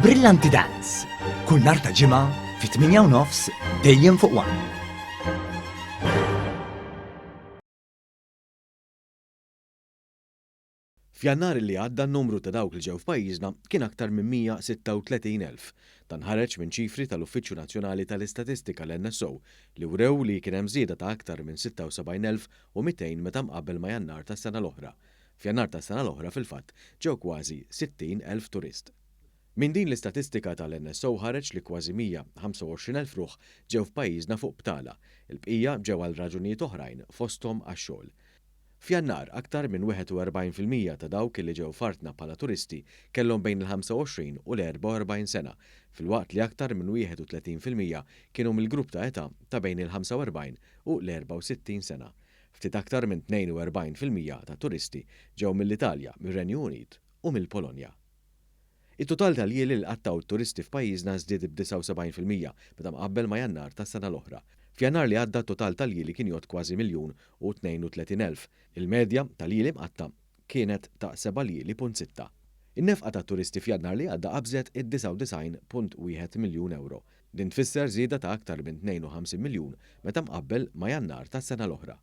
Brillanti Dance, kull nhar ta' Ġimgħa fit-8:30 dejjem fuq One. F'Jannar li għadda n-numru ta' dawk li ġew f'pajjiżna kien aktar minn 136,000. Dan ħareġ minn ċifri tal-Uffiċċju Nazzjonali tal-Istatistika l-NSO li wrew li kien hemm żieda ta' aktar minn 76,200 meta mqabbel ma' Jannar tas-sena l-oħra. F'Jannar tas-sena l-oħra fil-fatt ġew kważi 60,000 turist. Minn din l-istatistika tal-NSO ħareġ li kważi 125,000 ruħ ġew f'pajjiżna fuq btala, il-bqija ġew għal raġunijiet oħrajn fosthom għax-xogħol. F'Jannar, aktar minn 41% ta' dawk li ġew f'artna bħala turisti kellhom bejn il-25 u l-44 sena, filwaqt li aktar minn 31% kienu mill-grupp ta' età ta' bejn il-45 u l-64 sena. Ftit aktar minn 42% tat-turisti ġew mill-Italja, mir-Renju Unit u mill-Polonja. It-total ta' ljieli li qattgħu t-turisti f'pajjiżna żdied b'79% meta mqabbel ma' Jannar tas-sena l-oħra. F'Jannar li għadda t-total ta' ljieli kien jgħodd kważi 1,032,000. Il-medja ta' ljieli mqatta' kienet ta' seba' ljieli punt sitta. In-nefqa tat-turisti f'Jannar li għadda qabżet id-99.1 miljun ewro. Din tfisser żieda ta' aktar minn 52 miljun meta mqabbel ma' Jannar tas-sena l-oħra.